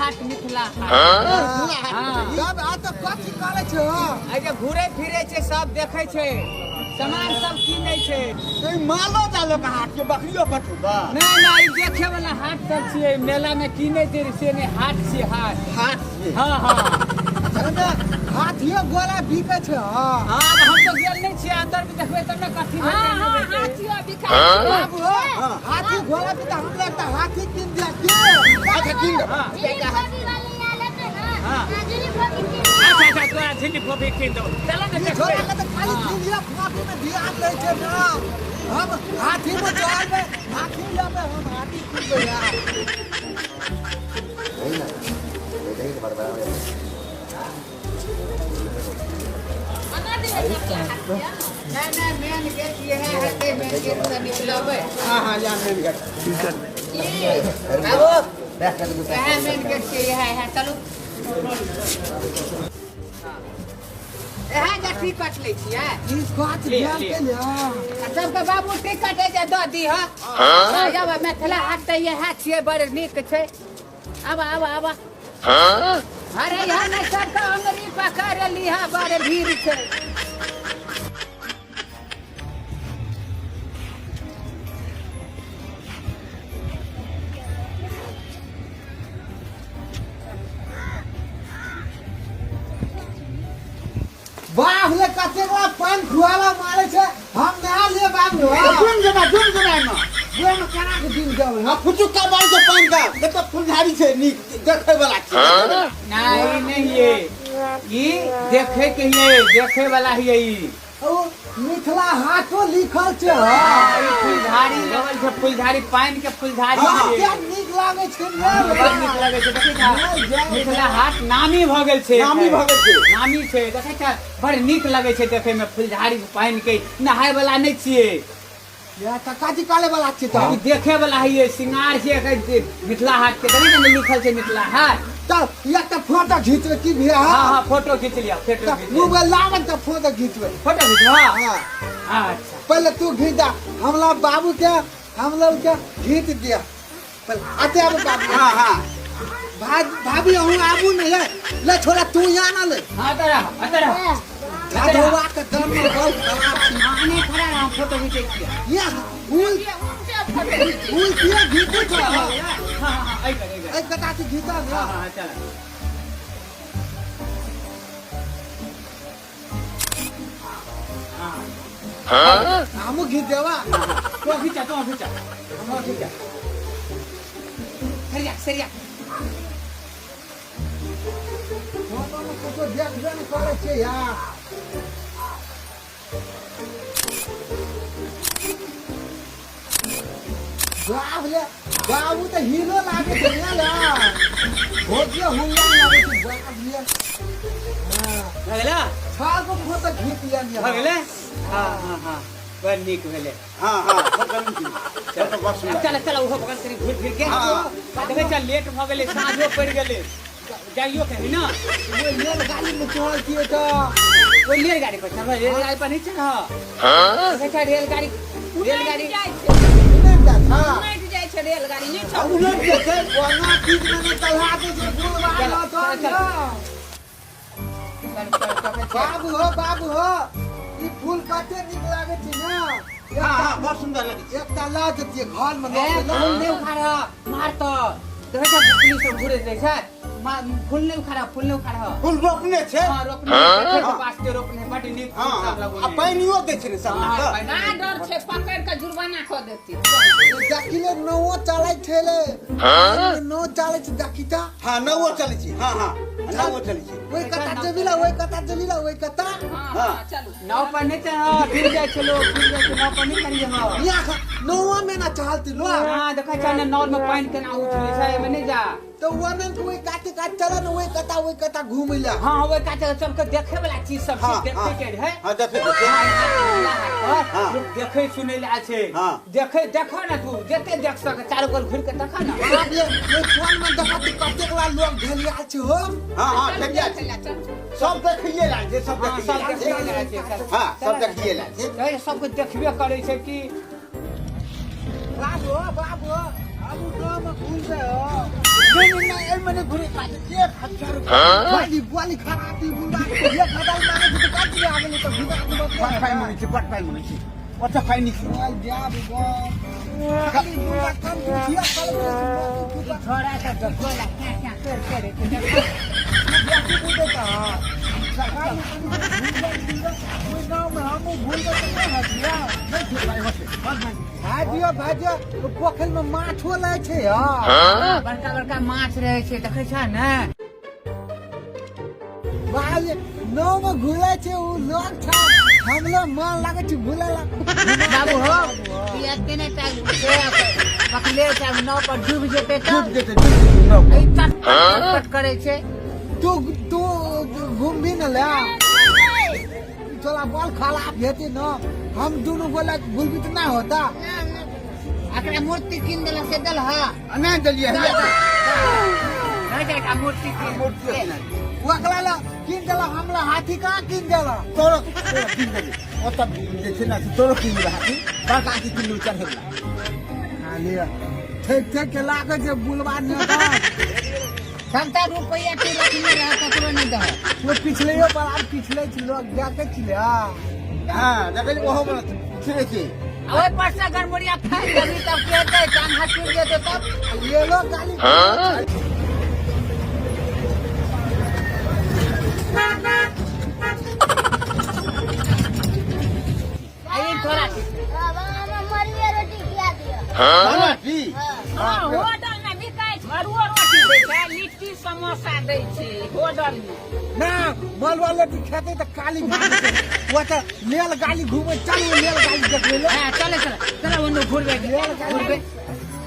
हाट, मिथिला हाट। हाँ। तब आ तऽ कथी करै छै हो? एहि जे घुरे फिरे छै, सब देखै छै, सामान सब किनै छै। ई मालो जालो के हाट के बकरियो पटुका? नहि नहि, ई देखे वाला हाट सब छियै। मेला में किनै छै से नहि, हाट छियै, हाट। हाट छियै? हाँ हाँ। एहिमे हाथियो गोला बिकै छै? हाँ। हाँ, हम तऽ गेल नहि छियै अंदर में, देखबै तब ने कथी हाँ भेटै, हाँ नहि भेटै। हाथियो बिकाइ छै। बाबू हो, हाथी घोड़ा के तऽ हमरा एकटा हाथी कीन दिया के। अच्छा, कीन देबै। हाँ। झिल्ली फोफी वाली आयल हेतै ने? हाँ। हाँ, झिल्ली फोफी कीन। अच्छा अच्छा, तोरा झिल्ली फोफी कीन देबौ, चल ने। ई देखबै। छोड़ा के तऽ खाली झिझिया फाँकी में ध्यान दै छै ना। हम हाथी में चढ़बै, हाथी लेबै, हम हाथी कीनबै यार। नहि नहि, मेन गेट इएह हेतै, मेन गेट से निकलबै। हाँ हाँ, जा मेन गेट। बाबू, इएह मेन गेट छै, इएह इएह। चलू, इएह जे टिकट लै छियै। ई कथ ले, ध्यान ले। के लिया। आ सबके बाबू टिकट जे दऽ दीह। आब मिथिला हाट तऽ इएह छियै, बड़ नीक छै। आब आब आब। अरे यहाँ नहि, सबके अंगरी पकड़ लीह, बड़ भीड़ छै। बाप ले, कतेक बड़ा पानि खुआला मारे छै, हम नहा लिए बाबू। डूम जेबा, डूम जेबा एहिमे। ओहिमे केना के दिन देबै? हाँ, फुचुक्का मारै छै पानि के। देखो, फुलझाड़ी छै, नीक देखै वाला छै। नहीं नहीं, ये ई देखे के ये देखे वाला ही ई। ओ मिथिला हाटो लिखल छै। हाँ, ई फुलझाड़ी लगल छै, फुलझाड़ी, पानि के फुलझाड़ी हाँ, छै। क्या नीक लागै छै ने। बड़ नीक लगै छै, देखै छ? नहि, जाउ। मिथिला हाट नामी भऽ गेल छै। नामी भऽ गेल छै। नामी छै, देखै छ? बड़ नीक लगै छै देखै मे फुलझाड़ी पानि के। नहाय वाला नहि छियै। या तऽ काजी काले वाला छै तऽ? ई देखे वाला है, सिंगार छै एकर मिथिला हाट के। देखै छ ने, लिखल छै मिथिला हाट। तऽ या तऽ फोटो घिचबै की भैया? हाँ हाँ, फोटो खींच लिया, फोटो तऽ खींच लिया। मोबाइल लाबन तऽ फोटो घिचबै। फोटो खींचबा? हाँ। अच्छा। पहले तू घीच दा, हमला बाबू के, हम लोग के घीच दिया पहले। आते आबो बाबू। हाँ हाँ। भाभी, अहूँ आबू ने। ले ले छोड़ा, तू यहाँ ना ले। हाँ, अतर रह, अतर रह। धोवा के दम में बहुत खराब छी। हाँ, नहीं, खड़ा रह, हम फोटो खींचै छियै। यहाँ उल उल किया घीचू छौ? हाँ हाँ हाँ, एहि कर, एहि कर। एक कता से घीचा ना। हाँ हाँ, चल। हमू घीच देवा। तू खींचा, तू खींचा, हम खींचा। सरिया, सरिया। फोटो में कुछो देखबे नहीं करे छै यार। बाप रे बाबू, तऽ हीरो लागे छै ने ला। भोजिया हुल्ला लागे छै बाप रे। हाँ, भऽ गेलै। छह गो फोटो घीच लेलियै। भऽ गेलै। हाँ हाँ हाँ, बड़ नीक भेलै। हाँ हाँ, फोटो नीक छै। फोटो बड़ सुन्दर। चल चल, ओहो बगल कनि घुरि फिर के। हाँ। देखै छ, लेट भऽ गेलै, साँझो पड़ि गेलै, जाइयो के है ना। ओहि रेलगाड़ी में चढ़ल छियै तऽ? ओहि रेलगाड़ी पर चढ़बै? रेलगाड़ी पर नहि चढ़। देखै छ, रेलगाड़ी, रेलगाड़ी जाइ छै। नहि जाइ छै। उलटि जाइ छै रेलगाड़ी, नहि आ उलटि जाइ छै। ओना चीज में नहि चढ़ा दै छै गोलवा। चल, चल, चल। बाबू हो, बाबू हो, ई फूल कते नीक लागै छै ने। हाँ हाँ, बड़ सुन्दर लगै छै। एकटा लऽ जतियै घर में। ए, फूल नहि उखाड़, मारतऽ। देखै छ, पुलिस सब घुरैत रहै छै। फूल नहि उखाड़, फूल नहि उखाड़। फूल रोपने छै। हाँ, रोपने छै, खेत वास्ते रोपने, बड नीक हाँ फूल हाँ सब आ लगौने। पानियो दै छै ने सब। हाँ, के पानि। ना डर छै, पकड़ि कऽ जुर्माना कऽ देती। देखिले, नौओ चलै छै ले, नौ चलै छै, देखी तऽ। हाँ, नौओ चलै छै। हाँ हाँ, नौओ चलै छै। ओहि कता जेबी ला, ओहि कता जेबी ला, ओहि कता। हाँ हाँ, चलू। नाव पर नहि चढ़, गिर जाइ छै लोग, गिर जाइ छै। नाव पर नहि चढ़िए। यहाँ नौआ में ना चलती लो। हाँ, देखै छ ने, नाव में पानि केना उछलै छै, एहिमे नहि जा। तऽ ओनन के ओहि काते कात चल ने, ओहि कता, ओहि कता घूमै ला। हाँ, ओहि काते सबके देखे वाला चीज सब छै। हाँ। देखे हाँ। के है। हाँ, देखै के छै। हाँ। लोक देखे सुनै ले आयल छै। हाँ। देखे, देखो ने, तू जते देख सके, चारू बगल घुरि के देखा ने। बाप रे, ओहि फोन में देखा तू, कतेक ला लोग ढेलिया छै हो। हाँ हाँ, ढेरिया छै। चल चल। सब देखिए ला छै, सब हाँ, देखिए सब ला देखिए छै। ला छै, सब। हाँ, सब देखिए ला छै। ए, सबके देखबे करै छै कि। बाबू हो, बाबू हो, आबू गाँव में घूमबै हो। नहीं नहीं नहीं। एहिमे नहि घुरे काज 1000 रुपया। बाली बाली खराबी बुलबा एक हजार मांगे छै तऽ काज आ गेलै तऽ घुमा देबो। बड पाइ मंगै छै, बड पाइ मंगै छै, ओतऽ पाइ नहि छै। खाली बुलबा कम किया कर। छोड़ा तऽ गोला क्या क्या कर कर। बेसी बुझे तऽ सरकार ओहि गाँवमे हमहूँ भूलबै तऽ नहि हटिया। नहि छै पाइ होतै, बड पाइ। भाजियो भाजियो, पोखरिमे माछो लै छै। हँ, बड़का बड़का माछ रहै छै, देखै छ ने? बाल नावमे घुलै छै ओ लोग छै, हमलो मन लागै छै घुलै ला। बाबू हो, ई एते नहि टा पकड़ले छै, नाव पर डूबि जेतै तऽ डूबि जेतै, डूबि जेतै नाव। ई चट करै छै। तू तू घुमबी न ले, तोरा बल खराब हेतै न। हम दुनू गोला घुलबी तऽ नहि होता। एकरा मूर्ति कीन देलक से देल हा? नहि देलियै। नहि जाइ मूर्ति कीन। मूर्ति ओकरा ला कीन देला, हमला हाथी कहाँ कीन देला? तोरो तोरो कीन देली। ओतऽ जे छै ने तोरो कीन देबै हाथी, बड़का हाथी कीन देबै चढ़ै वला। लिअ, ठेक ठेक के लागै छै बुलबा ने। सबटा रुपैआ तू रखने रह, ककरो नहि दह। वो पिछले पर आब पिछले छै, लोग देखै छलै। हँ, देखै ओहो बला छिड़ै छै। ओहि पर से गड़बड़िया खाइ लगी तब के हेतै? टांग हाथ टूटि जेतै तब। ये लोग गाली। ई थोड़ा बाबा, हमरा मरुए रोटी खिया दिअ। रोटी? हँ, होटल मे बिकाइ छै, मरुआ रोटी दै छै, लिट्टी समोसा दै छै होटल मे। ना मलुआ रोटी खेतै तऽ काली ओ तऽ लेल गाली घूमे चलू, लेल गाली देखबै ले। हँ, चले चले चले, ओन्ने घुरबै घुरबै।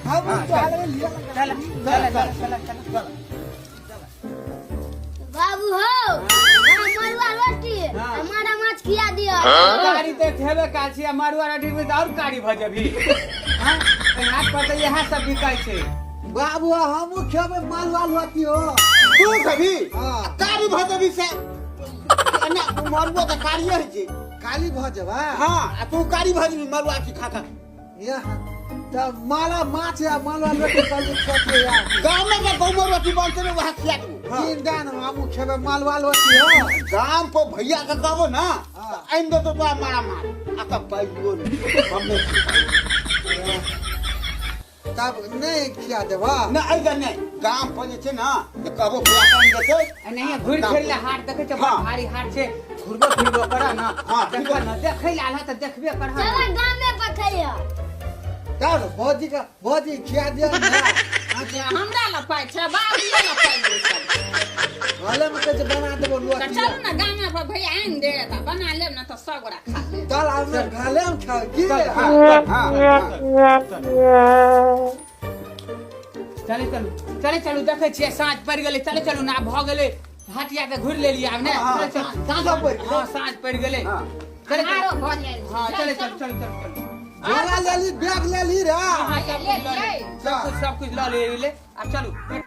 हम चलबै लेल। चल चल चल चल चल। बाबू हो, हमरा मरुआ रोटी आ मारा माछ खिया दिअ। कारी तऽ खेबे काल छी, मरुआ रोटी में तऽ और कारी भऽ जेबही। हाँ, हाट पर तऽ इएह सब बिकाइ छै। बाबू, हमहूँ खेबै मलुआ रोटी हो। तू खेबही? हँ। कारी भऽ जेबही से एना मरुआ तऽ कारिये होइ छै। काली भऽ जेबै? हँ, आ तू कारी भऽ जेबही मरुआ की खा खा। यह तऽ माला माछ या मलुआ रोटी कल खेतै यार। गाममे जे गहुँमक रोटी बनतै ने, वएह खिया देबौ। तीन दिन हमहूँ खेबै मलुआ रोटी हो। गाम पर भैया के कहबो ना तऽ आनि देतौ तोरा मारा मार आ तऽ पाइयो नहि हम नहि। तब नहि खिया देबा? नहि, एहि नहि, गाम पर जे छै ने जे कहबो भैया के आनि देतै। नहीं घुरि फिर ले हाट देखै छै। हँ। भारी हाट छै, घुरबो फिरबो कर न। हँ। देखब न, देखै लेल आयल ह तऽ देखबे कर। चल, गामे पर खइह। चल भौजी का, भौजी खिया दिया ने। अच्छा, हमरा लग पाइ छै, बाबूए लग पाइ नहि सब। हले में कहै छै बना देबो तऽ रोटी। चलू ने गामे पर, भैया आनि दे तऽ बना लेब ने, तऽ सब गोरा खा लेब। चल, आब घाले में खाओ की। हँ हँ। चले चलू, चले चलू, देखै छियै साँझ पड़ि गेलै। चले चलू ने, आब भऽ गेलै, हटिया के घुरि लेलियै आब ने। चले चलू। साँझ पड़ि गेलै। हँ, साँझ पड़ि गेलै। हँ। चले चलू। आरो भऽ जाइ। हँ, चले चलू, चलू चलू चलू। झोला ले ली, बैग ले ली रे। हँ, सब ले कुछ लऽ ले, लियै। सब कुछ, सब कुछ लऽ ले ले। आब चलू पेट।